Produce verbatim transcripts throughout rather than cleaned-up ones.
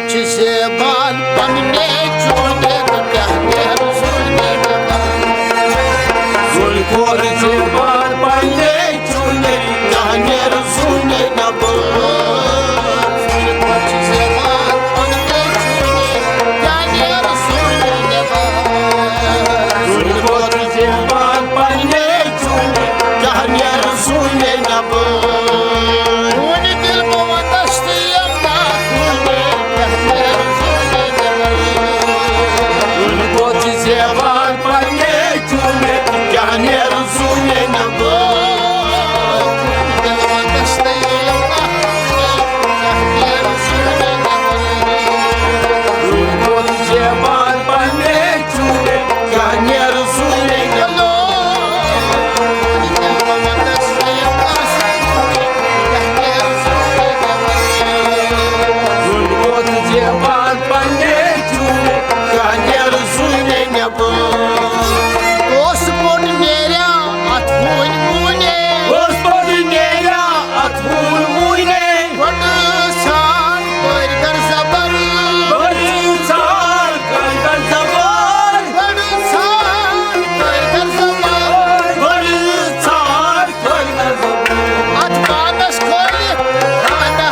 چھِ زیبان پننے چوٗنہِ، کیٛاہ نیرٕ زوٗنہِ نٮ۪بر؟ زُلہِ کھۄر زیبان پننے چوٗنہِ، کیٛاہ نیرٕ زوٗنہِ نٮ۪بر؟ زُلہِ کھۄر چھِ زیبان پننے چوٗنہِ، کیٛاہ نیرٕ زوٗنہِ نٮ۪بر؟ زُلہِ کھۄر چھِ زیبان پننے چوٗنہِ، کیٛاہ نیرٕ زوٗنہِ نٮ۪بر؟ چوٗنہِ دِل بہٕ وَنس تہٕ یِم ناخوٗنہِ، کیٛاہ نیرٕ زوٗنہِ نٮ۪بر؟ زُلہِ کھۄر چھِ زیبان پننے چوٗنہِ، کیٛاہ نیرٕ زوٗنہِ نٮ۪بر؟ دِل وَنس تہٕ یِم ناخوٗنہِ، کیٛاہ نیرٕ زوٗنہِ نٮ۪بر؟ زُلہِ کھۄر چھِ زیبان پننے چوٗنہِ، کیٛاہ نیرٕ زوٗنہِ نٮ۪بر؟ زُلہِ کھۄر چھِ زیبان پننے چوٗنہِ، کیٛاہ نیرٕ زوٗنہِ نٮ۪بر؟ کُس پوٚٹ نیریا اَتھ ہوٗنۍ ہوٗنہِ؟ کُس پوٚٹ نیریا اَتھ ہوٗنۍ ہوٗنہِ؟ گۄڈٕ ژھانڈ کٲرۍ گر زبر۔ گۄڈٕ ژھانڈ کٲرۍ گر زبر۔ گۄڈٕ ژھانڈ کٲرۍ گر زبر۔ گۄڈٕ ژھانڈ کٲرۍ گر زبر۔ اَتھ پانَس کھٲلِتھ خانہ۔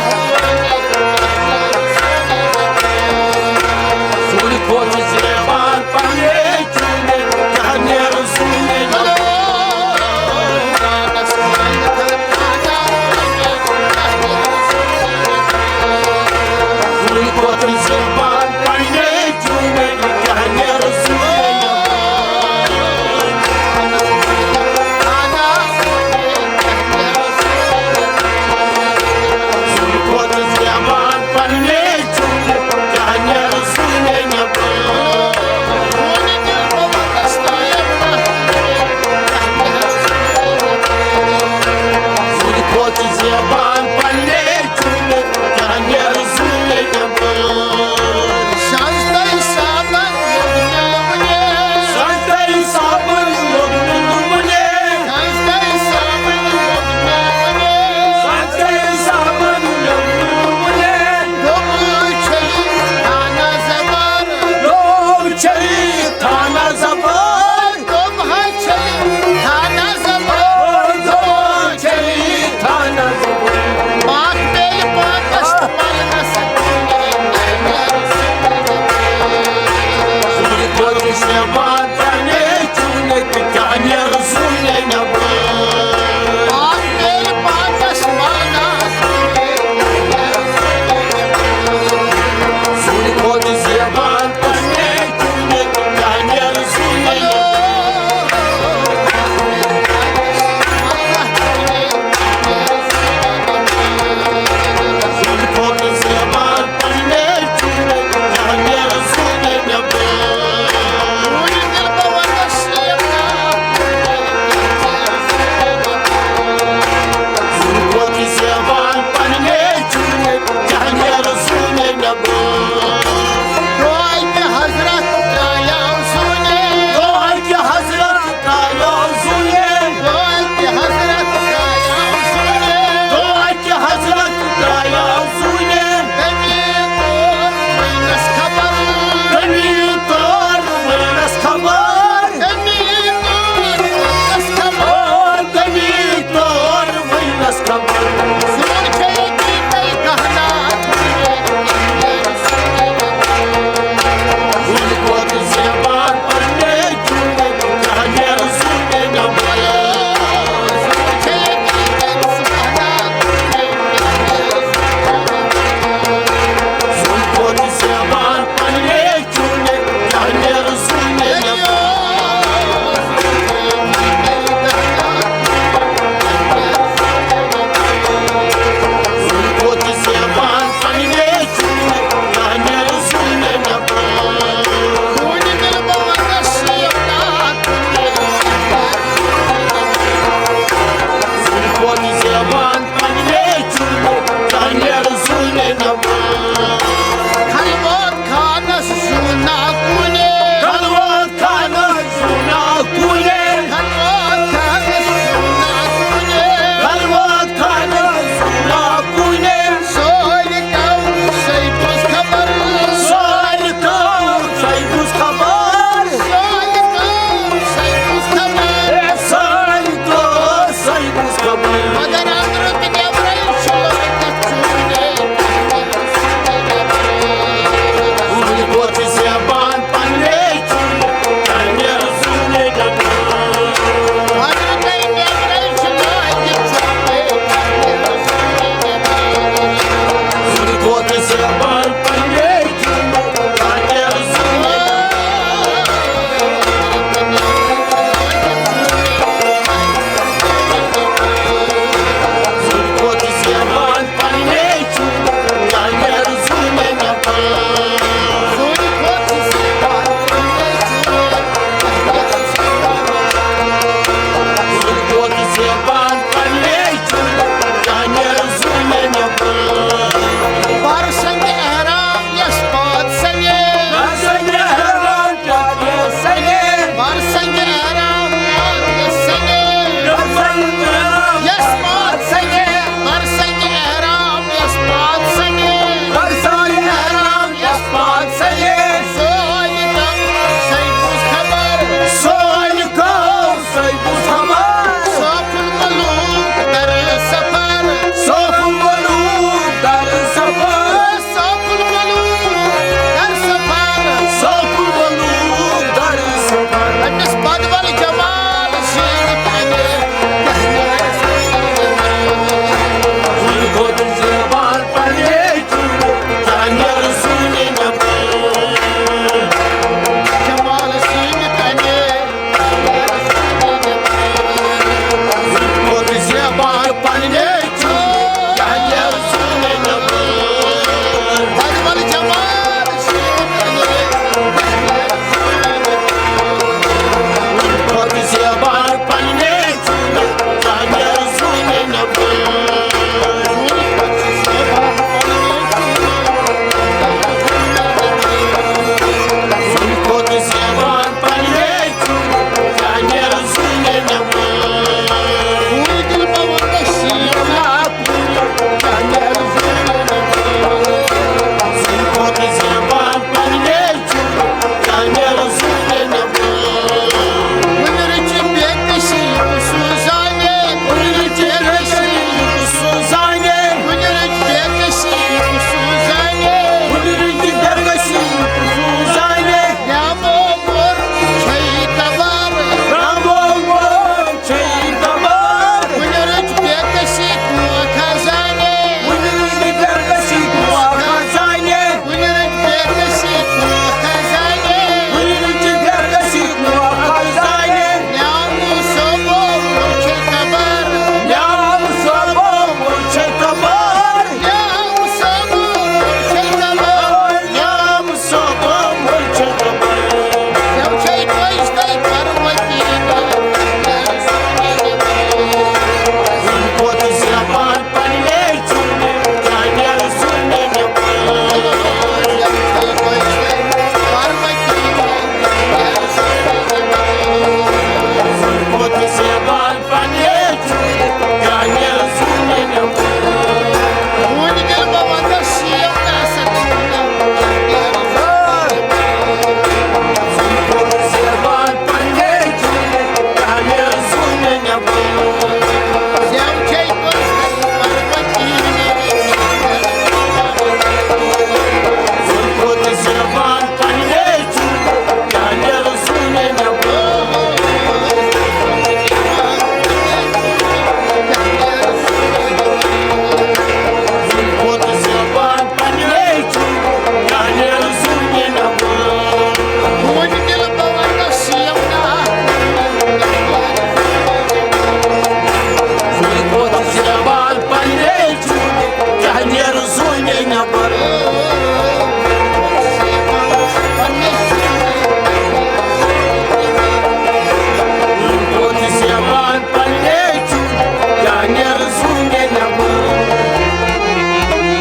Alpha